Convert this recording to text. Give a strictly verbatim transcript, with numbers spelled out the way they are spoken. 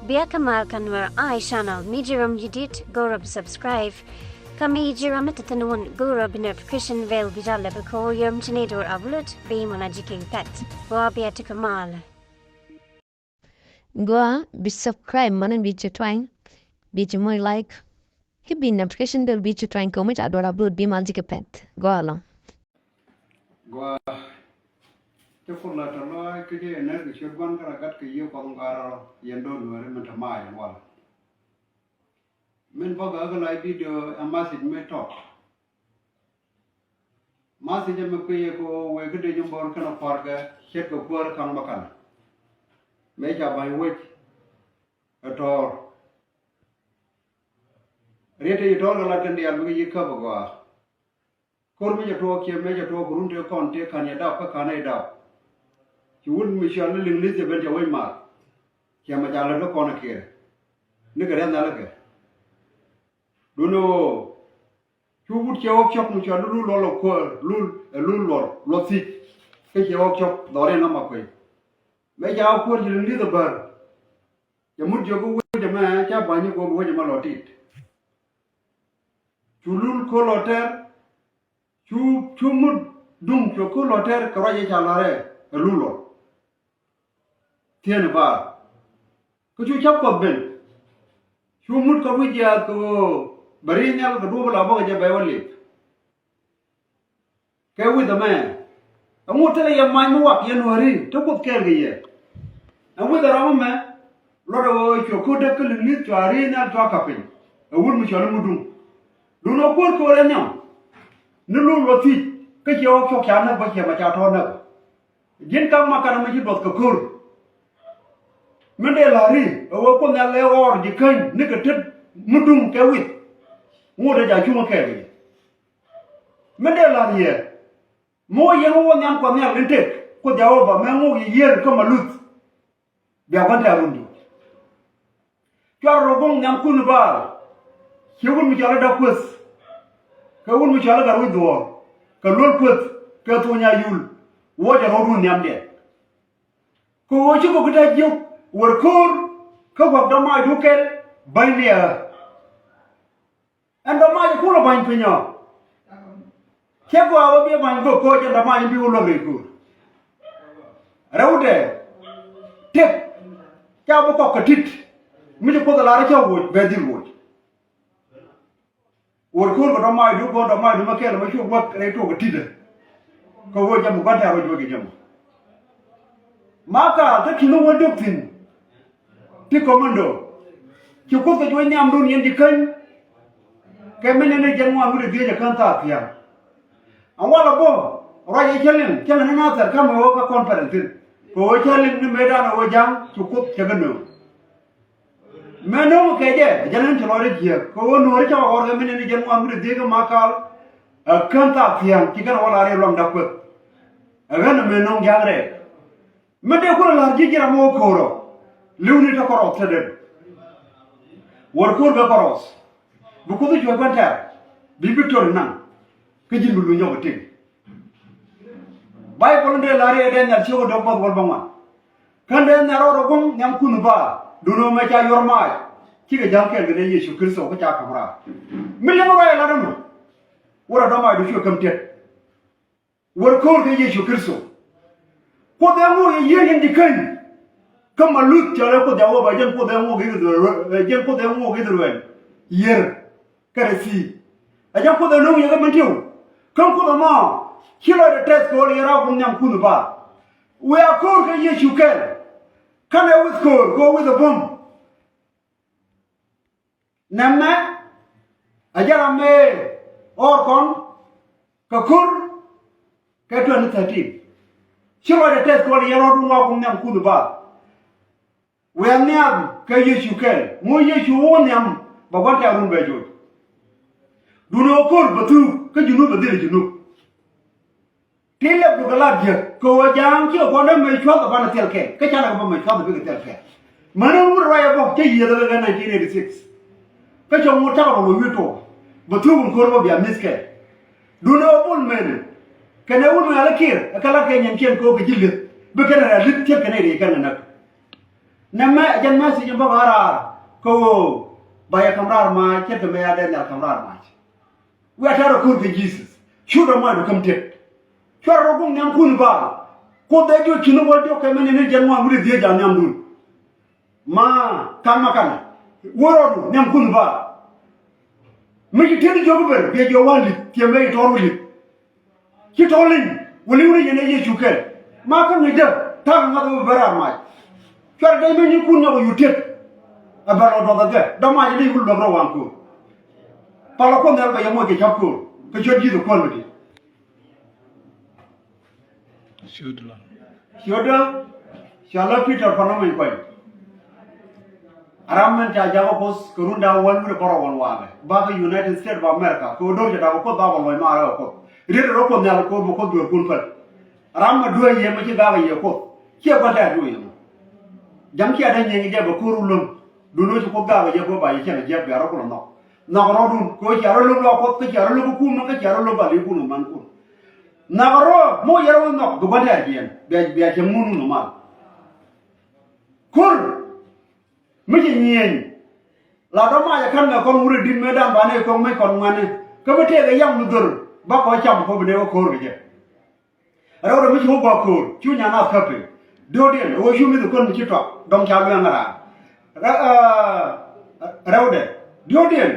Bia kä mal kä Nuer Eye Channel, mi ji̱ ram ji̱ dit go̱o̱rä bi subscribe. Kä mi ji̱ ram mi te thi̱n wun go̱o̱rä bi notification bell bi jal lɛ bi ko̱o̱r yom ci ni do̱r upload bi mɔna ji̱ ki̱n pɛt. Gua bia ti kä mal. Gua bi subscribe mɔna bi ci twany, bi ci moc like. Ki bi notification bell bi ci twany kɛ mi ca do̱r upload bi mal ji̱ ki̱n pɛt. Gua lɔ. Gua. Cä Kuoth la tɔ lɔc kä jɛ yɛ nɛr kɛ ciöt Gua̱n kä rɔ gat kɛ Yiëë Kuɔth ŋuan rɔ yɛn do̱r Nuääri min te mac ɛn walɛ. Min bä gak kä la video ɛ message mi tɔt. Message ɛmɛ kui̱ yɛ kɛ ɣöö wëë kä dee ji̱ bo̱r kɛnɛ kua̱rkɛ ce̱tkɛ kuäär ka̱ŋ bä ka̱n. Mëë ca ba̱ny wec ɛ tɔ̱ɔ̱r. Riet te ji̱ tɔ̱ɔ̱r kɛ lat kɛn diaal bikɛ yi̱k käp ɛ gɔaa. Ko̱r mi cɛ tuɔɔk ciɛ mëë cɛ tuɔɔk kɛ run tëë kɔn tëë ka̱n yɛ dap kä ka̱n ɛ dap. Ci wut mi cɔal ni liŋ li̱th cɛ ben cɛ wec math. Ciɛ mɛ ca lät kä kɔn ɛ kiɛɛr. Ni kɛ riath nhial kɛ. Duundɛ ɣöö cu wut cɛ ɣɔk cɔk mi cɔal ni lul luɔl ɛ kuäär lul ɛ lul luɔl luɔth thiec. Kä cɛ ɣɔk cɔk dhɔriɛn ɣä ma kuec. Mëë ca ɣä kuäär ci liŋ li̱th ɛ bär. Cɛ mut jiök kä wec ɛmɛ ca ba̱ny i̱ go̱o̱p wec ɛmɛ lɔ tit. Cu lul ko̱r lɔ tɛr. Cu, cu mut duŋ cuɛ ko̱r lɔ tɛr kɛ ruac ëë ca la̱rɛ ɛ lul lɔ. Thieen ɛ baar. Kä cu ca̱p Kuɔth ben. Cu mut kɛ wi̱c jiaath kɛ ɣöö bɛ ri̱i̱c nhial kɛ duɔ̱ɔ̱p la bä kɛ jɛ bɛ wä lip. Kɛ wi̱th ɛmɛ. Ɛŋu thilɛ yɛ mac mi wak yɛn Nuääri te Kuoth kɛɛl kɛ yɛ. Ɛŋu wi̱th ɛ ram ɛmɛ. Luɔt ɛ ɣöö cuɛ ko̱r däk kä li̱ŋ li̱th cua ri̱i̱c nhial cua ka̱p piny. Ɛ wut mi cɔal i̱ mut duŋ. Duundɛ ɣöö kuäär ko̱r ɛ nhiam. Ni lul luɔth thiec kä ciɛ ɣɔk cɔk ca näk bä ciɛ mɛ ca tɔ̱ näk. Ji̱n ka̱m ma kanɛ mɛ ci duɔth kɛ ko̱r. Min dee la̱r i̱ ɛ ɣöö Kuoth Nhial ɛ ɣɔr ji̱ käny nikɛ tet mi duŋ kɛ wi̱th. Ŋot ɛ ca cuŋ ɛ kɛɛl kɛ jɛ. Min dee la̱r yɛ mi wä yɛn wä nhiam Kuɔth Nhial ni tëk Kuoth Jehova mɛ ŋok yɛ yiër kä ma luth. Bia gua̱n tɛ̈r run di̱t. Cuarɛ rɔ go̱ŋ nhiamkun Baal. Ciɛ wut mi cɔal i̱ Dak Kueth. Kɛ wut mi cɔal i̱ Gat Wi̱c Dhuɔ̱ɔ̱r. Kɛ Luɔl Kueth. Kɛ Thony Ayul. Wuɔcɛ rɔ̱dun nhiamdiɛn. Kɛ ɣöö ci kɔ ki ta̱c jiök wër ko̱o̱r. Kä gua̱k dɔ̱maacdu kɛl. Ba̱ny liɛɛä. Ɛn dɔ̱mac kulɛ ba̱ny piny ɔ. Cɛ gɔaa wä biɛ ba̱ny gök koc ɛn dɔ̱mac in bi wä luäk rɛy ko̱o̱r. Rɛwdɛ tëk ca bi kɔk kɛ ti̱t. Mi ci Kuoth ɛ lar cä woc bɛ dhil woc. Wër ko̱o̱r kɛ dɔ̱mac du go̱o̱r dɔ̱mac du mɛ kɛl mɛ cu wä rɛy tuɔk kɛ ti̱t ɛ. Kɛ woc jɛ mi gua̱n tɛ̈r woc wek kɛ jɛ mɔ. Ma kaal kä ti̱n wä dök thi̱n. Ti commando. Ci Kuoth kɛ juɔc nhiamdun yɛn ji̱ käny. Kɛ mi nɛn ni jiɛn ŋuan wi̱cdɛ dhieec ɛ kän thaak thia̱a̱ŋ. Ɛn walɛ bä ruac ɛ cä liŋ cä ŋäni Nathɛr kä mɛ ɣöö kä conference thi̱n. Kɛ ɣöö cä liŋ ni mëëdan ɛ ɣöö ja̱a̱ŋ ci Kuoth cɛ kɛ nööŋ. Mëë nööŋ kɛ jɛ ɛ jɛn ɣän ci lɔcdä jiääk kɛ ɣöö nuɔ̱ɔ̱ri cä ɣɔr kɛ mi nɛn ni jiɛn ŋuan wi̱cdɛ dhieec kä ma kaal. Ɛ kän thaak thia̱a̱ŋ ci kɛn ɛ wä la rɛy luaŋda Kueth. Ɛ ɣän ɛ mëë nööŋ ja̱a̱ŋ rɛɛk. Mi dee kulɛ la̱r ji̱ ji̱ ram mi wä ko̱o̱rä. Li̱wni te kɔrɔth te den. Wär ko̱o̱r bɛ kɔrɔth. Bi Kuoth i̱ cuɔ̱c kuɛn tɛ̈r. Bi Victoria naŋ. Kä ji̱n bi luny nyɔk i̱ tiŋ. Baibol in dee la̱r i̱ ɛ Daniel ciök ɛ dɔ̱k bäth wäl bäŋuan. Kän dee nhial rɔɔdɛ guɔ̱ŋ nhiamkun Baal. Duundɛ mɛ ca yuɔr maac. Cikɛ ja̱l kɛɛl kɛ dee Yecu Kritho kä ca ka̱m raar. Mi liɛŋ ruac ɛ la̱t ɛmɛ. Wä rɔ dɔ̱maacdu cuɛ käm tiɛt. Wär ko̱o̱r kɛ Yecu Kritho. Kuoth ɛ ŋo̱o̱k yɛ yiër yɛn ji̱ käny. Kä ma luth cɔal ɛ Kuoth Jehova, jɛn Kuoth ɛ ŋo̱o̱k Israel, ɛ, jɛn Kuoth ɛ ŋo̱o̱k Israel. Yiër. Kɛ rɛ thi̱i̱. Ɛ jɛn Kuoth ɛ no̱o̱ŋ yɛ kä min tiw. Kä Kuoth ɛmɔ ci lɔcdɛ tɛth kɛ ɣöö yɛn rɔ guŋ nhiamkun Baal. Wëë a ko̱o̱r kɛ Yecu kɛl. Kɛnɛ wi̱th ko̱o̱r kɛ ɣöö wi̱th ɛ buɔ̱m. Nɛmɛ a jɛ ram mëë ɣɔr kɔn kɛ ko̱r kɛ twenty thirteen. Ci lɔcdɛ tɛth kɔn yɛn rɔɔdun wa guŋ nhiamkun Baal. Wëë nhiam kɛ Yecu kɛl. Ŋu Yecu wä nhiam bɛ gua̱n tɛ̈run bɛ joc. Duundɛ ɣöö ko̱r bɛ thuk kä Junub bɛ dhil ɛ Junub. Ti lɛpdu kɛ lat jiäk kɛ ɣöö ja̱a̱ŋ cikɛ kɔn dee mec cua̱th ɛ banɛ thil kɛl kä canɛ kɛ bä mec cua̱th ɛ bikɛ thil kɛl. Mäni wut ruac ɛ bä cä yiëëth ɛ kɛ nineteen eighty six. Kä cɛ ŋot cakɛ rɔ wä wi̱i̱ tuɔɔk bɛ thuk in ko̱r bä bia mi̱th kɛl. Duundɛ ɣöö Bol Mel kɛnɛ wut Nhial ɛ Kiir ɛ kɛ lat kɛ nyɛn ciɛn ko̱o̱k kɛ ji̱ li̱th bi kɛn ɛ rɛ̈t li̱th thi̱et kɛn ɛ riɛc kɛn kɛ näk. Nɛmɛ ɛ jɛn message in bä bä raar kä ɣöö ba yɛ ka̱m raar mac ce̱tkɛ mëë ya Daniel ka̱m raar mac. Wiaa ta̱rɛ ko̱r kɛ Jesus. Children of mine will come dead. Cuarɛ rɔ guŋ nhiamkun Baal. Kuoth ɛ jiök ci ni wäl diɔ̱k kɛ mɛn ni jɛn ŋuan wi̱cdɛ dhieec a nhiamdun. Ma ka̱n ma kanɛ wä rɔɔdu nhiamkun Baal. Mi ci tiet jiök ben biɛ jiɔ wa̱l li̱th kiɛ mëë ci tɔɔr wä li̱th. Ci tɔ̱ li̱ny wä li̱w ni yɛn ɛ Yecu kɛl. Ma kä ŋäcdä ta̱a̱ kɛ ŋa̱th wä ben raar mac. Cuarɛ dee mi nyikun nyɔk yu tiet. Ɛ bɛ lɔ duɔth ɛ dhɛ dɔ̱ mac li̱c wä luäk rɔ waŋ ko̱o̱r. Palä Kuoth Nhial bɛ yɛ moc kɛ ca̱p ko̱o̱r kɛ ciöt Ji̱thɛ Kuäär mi di̱i̱t. Ciötdä, ciötdä, cɔalä Peter Pan Ɔmɛny Kuany. A ram min ca jakä Kuoth kɛ run da̱ŋ wäl wi̱cdɛ bärɔw wäl waakɛ bakä United States of America kɛ ɣöö do̱r cɛ da̱k ɛ Kuoth bakɔ luɔ̱c maarä kɛ Kuoth. Riet rɔ Kuoth Nhial kɛ ɣöö bi Kuoth dueer kun päl. Ram mi duee yɛ mi ci ga̱a̱k ɛ yɛ Kuoth ciɛ gua̱n tɛ̈r duee yɛ mɔ. Ja̱ŋ ciɛ dee nyieny jɛ bɛ ko̱r wä lo̱ŋ. Duundɛ wä ci Kuoth ga̱a̱k ɛ yɛ kɛ ɣöö ba yɛ cɛn ɛ jiäk bia rɔ kulɛ nhɔk. Nhɔk rɔɔdun kɛ ɣöö cia rɔ lo̱ŋ luaak Kuɔth kä cia rɔ lo̱ŋ kä kumä kä cia rɔ lo̱ŋ kä li̱wkun kɛ mankun. Nhɔk rɔ̱ mi wä yɛ rɔ wä nhɔk bi gua̱n tɛ̈r jiɛn bia, bia cieŋ mun wun ɔ mal. Ko̱r mi ci nyieny. La dɔ̱ mac ɛ ka̱n mɛ kɔn wurɛ di̱t mëë da̱ŋ banɛ kɔn mëë kɔn ŋuɛ̈ni. Kä mi tëëkɛ yam mi dhör ba kɔ cam kɔ bi nɛ wä ko̱r kɛ jɛ. Rɛwdɛ mi ci wä gua̱a̱k ko̱o̱r cu nyan a käp piny. Diɔ̱ɔ̱kdiɛn ɛ wä cu mi̱th ɛ kuän mi ci tuak dɔ̱ŋ ca luɛŋ raan. Rɛ-, ɛ, rɛwdɛ diɔ̱ɔ̱kdiɛn